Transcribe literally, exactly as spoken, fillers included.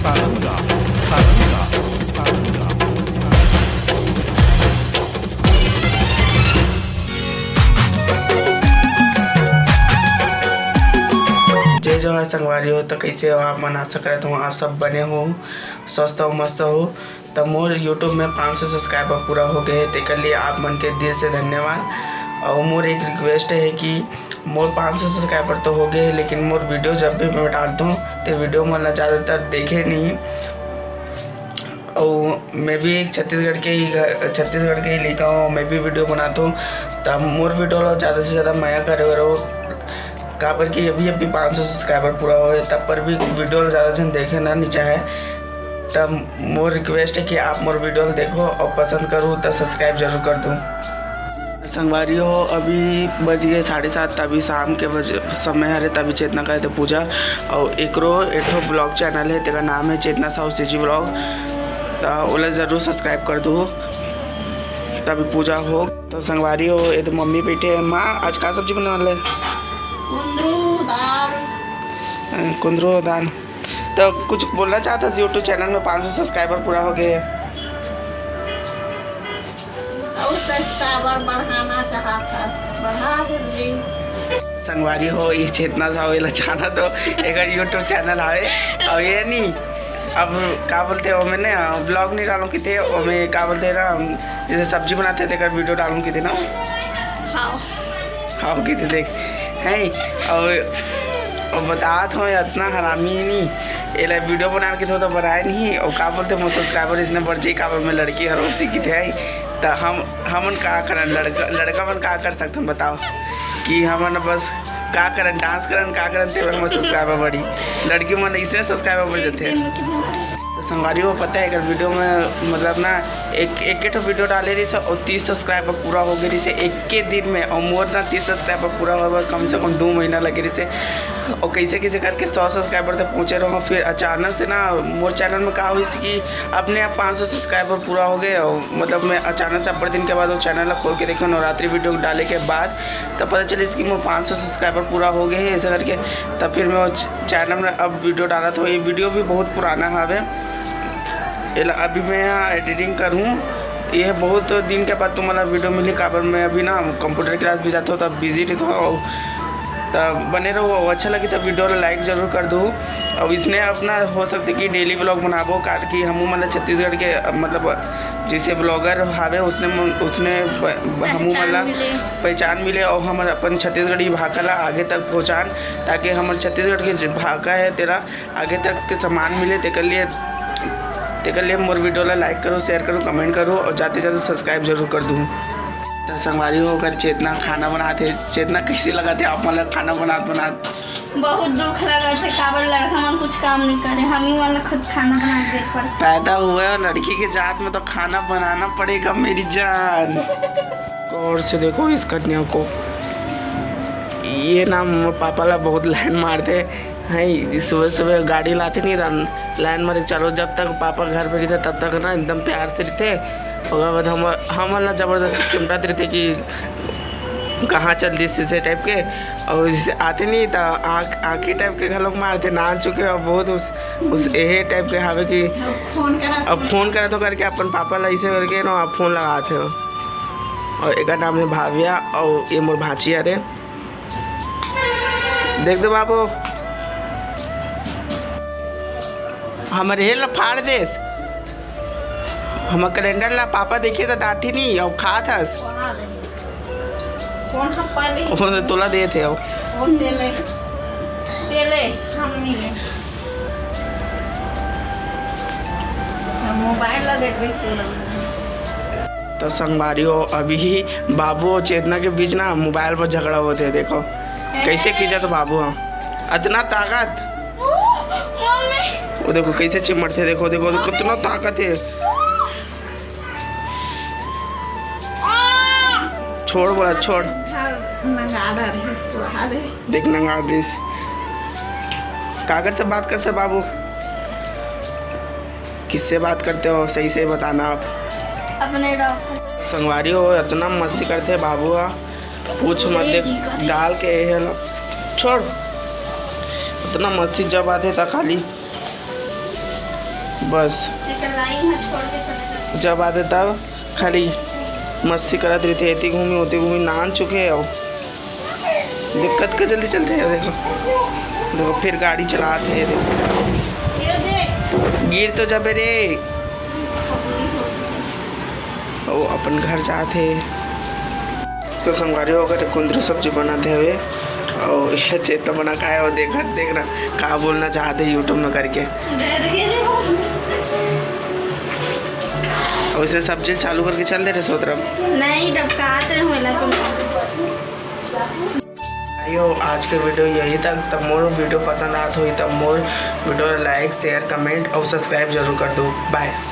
सारंगा, सारंगा, सारंगा। जय जोहार संगवारी हो, तो कैसे हो आप मन? आशा करत हूँ आप सब बने हो, स्वस्थ हो, मस्त हो। तो मोर YouTube में पाँच सौ सब्सक्राइबर पूरा हो गए हैं, तेकर लिए आप मन के दिल से धन्यवाद। और मोर एक रिक्वेस्ट है कि मोर पाँच सौ सब्सक्राइबर तो हो गए हैं, लेकिन मोर वीडियो जब भी मैं डालता हूँ, तो वीडियो मन ला ज़्यादातर देखे नहीं। और मैं भी एक छत्तीसगढ़ के ही घर, छत्तीसगढ़ के ही लइका हूँ, मैं भी वीडियो बनाता हूँ। तब मोर वीडियो ला ज़्यादा से ज़्यादा मया करे रहो, काबर कि अभी अभी पाँच सौ सब्सक्राइबर पूरा होए, तब पर भी वीडियो ला ज़्यादा झन देखे ना नहीं चाहे। तब मोर रिक्वेस्ट है कि आप मोर वीडियो ला देखो और पसंद करो, तो सब्सक्राइब जरूर कर दो। संगवारी हो, अभी बज गए साढ़े सात, तभी शाम के बज समय हरे, तभी चेतना करे थे पूजा। और एकरो एक ठो ब्लॉग चैनल है, तेका नाम है चेतना साहू सीजी ब्लॉग, तो ओला जरूर सब्सक्राइब कर दो, तभी पूजा हो। तो संगवारी हो, ये तो मम्मी बैठे हैं। माँ, आज का सब्जी बना ले? कुंदरू दाल। अ, कुंदरू दाल। तो कुछ बोलना चाहता है, YouTube चैनल में पाँच सौ सब्सक्राइबर पूरा हो गए हैं। और सब्सक्राइबर बढ़ाना चाहता है, बढ़ा दीजिए। संगवारी हो, ये चेतना साहू, एला जाना तो एकर YouTube चैनल हवे। और ये नहीं, अब का बोलते हैं, ओमे ना ब्लॉग नहीं डालूं किते, ओमे का बोलते हैं ना, जैसे सब्जी बनाते हैं, तेकर वीडियो डालूं किते ना। हाँ। हाँ, किते देख, हैं? और, और बतात हो, इतना हरामी नहीं, एला वीडियो बना के तो, तो बनाए नहीं। और का बोलते हैं, मोर सब्सक्राइबर इसने बढ़ जाई, का बोल, मैं लड़की हरो, उसी की थे, तो हम, हमन का करन, लड़का, लड़का मन का कर सकथन, बताओ, कि हमन बस का करन, डांस करन, का करन, ते हमर सब्सक्राइबर बढ़ी। लड़की मन इसने सब्सक्राइबर बढ़ जाते। तो संगवारी हो, पता है, अगर वीडियो में, मतलब ना, एक, एक, एक ठो वीडियो डाले रहिस और तीस सब्सक्राइबर पूरा हो गए रहिस एक के दिन में, और मोर ना तीस सब्सक्राइबर पूरा होए बर कम से कम दो महीना लगे रहिस। और कैसे कैसे करके सौ सब्सक्राइबर तक पहुँचे रहो। फिर अचानक से ना मोर चैनल में का हुई कि अपने आप पाँच सौ सब्सक्राइबर पूरा हो गए, और मतलब मैं अचानक से अब्बड़ दिन के बाद वो चैनल ला खोल के देखे, नवरात्रि वीडियो डाले के बाद तब पता चलिस कि मोर पाँच सौ सब्सक्राइबर पूरा हो गए हैं, ऐसा करके। तब फिर मैं वो च-, चैनल में अब वीडियो डाला था। ये वीडियो भी बहुत पुराना हवे, एला अभी मैं यहाँ एडिटिंग करूँ। ये बहुत दिन के बाद तुम्हारा वीडियो मिली, काबर मैं अभी ना कंप्यूटर क्लास भी जाता हूँ, तब बिजी रहता हूँ। तब बने रहो, अच्छा लगी तो वीडियो ला लाइक जरूर कर दो। और इसने अपना हो सकते कि डेली व्लॉग बनाबो, काबर कि हमू मतलब छत्तीसगढ़ के, मतलब जैसे ब्लॉगर हावे, उसने म-, उसने प-, हमू पहचान मतलब मिले। पहचान मिले और हमर अपन छत्तीसगढ़ी भाखा ला आगे तक पहुँचान, ताकि हमर छत्तीसगढ़ के जे भाखा है तेरा आगे तक के सम्मान मिले, तेकर लिए, तेकर लिए मोर वीडियो ला लाइक करो, शेयर करो, कमेंट करो और जाते जाते सब्सक्राइब जरूर कर दूँ। तो संगवारी हो, अगर चेतना खाना बनाते, चेतना कैसे लगाते आप मतलब खाना बनात बनात? बहुत दुख लगा थे, काबर लड़का मन कुछ काम नहीं करे, हम ही वाला खुद खाना बना के देख पड़ता। पैदा हुआ है लड़की के जात में तो खाना बनाना पड़ेगा मेरी जान। गौर से देखो इस कन्या को, ये ना मोर पापा ला बहुत लाइन मारते हैं। सुबह सुबह गाड़ी लाते नहीं, लाइन मारे चलो, जब तक पापा घर पे रहते तब तक ना एकदम प्यार से रहते। ओकर बाद हम, हम ला जबरदस्ती चिमटाते रहते कि कहाँ चल दिस, इसे टाइप के। और जैसे आते नहीं तो आँख, आँखी टाइप के घलोक मारते, नान चुके। और बहुत उस, उस एहे टाइप के हावे कि अब फोन करा अब फोन करा तो करके अपन पापा ला ऐसे करके ना आप फोन लगाते हो। और एकर नाम है भाविया और ये मोर भांची हरे। देख दो बाबू, हमर हे ला फाड़ देस, हमर कैलेंडर ला पापा देखिए तो डांटी नहीं और खात हस। कौन आ रहे? कौन हम पाले? वो तो तोला देत हे, आओ। वो तेले, तेले, हम नहीं है। हम मोबाइल ला देख रही तोला। तो संगवारी हो, अभी ही बाबू और चेतना के बीच ना मोबाइल पर झगड़ा होते हैं। देखो कैसे खींचा तो बाबू, हाँ, इतना ताकत। मम्मी। वो देखो कैसे चिमटते, देखो, देखो, देखो कितना ताकत है। छोड़ बोला, छोड़। नंगा रही, देख नंगा दिस। कागज से बात करते बाबू, किससे बात करते हो, सही से बताना आप। अपने डॉक्टर। संगवारी हो, इतना मस्ती करते बाबू हा, पूछ मत। देख, डाल के ये लो। छोड़, इतना मस्ती जब आते था खाली। बस जब आथे तब खाली मस्ती करत रहिथे, एती घूमी, ओती घूमी, नान चुके हे। अउ देख, कतका जल्दी चलथे, देखो, देखो, फिर गाड़ी चलात हे, देखो। गिर तो जाबे रे। ओ अपन घर जात हे। तो संगवारी हो, अगर कुंदरू सब्जी बनाते हुए, अउ ये चेता बना का है, वो देखत, देखना का बोलना चाहते YouTube में करके। वैसे सब्जी चालू करके चल दे रहे सोत रहा। नहीं, डबकात रहे होला तुम। भाइयों, आज के वीडियो यही तक। तब मोर वीडियो पसंद आत होई, तब मोर वीडियो ला like, share, comment और subscribe जरूर कर दो। बाय।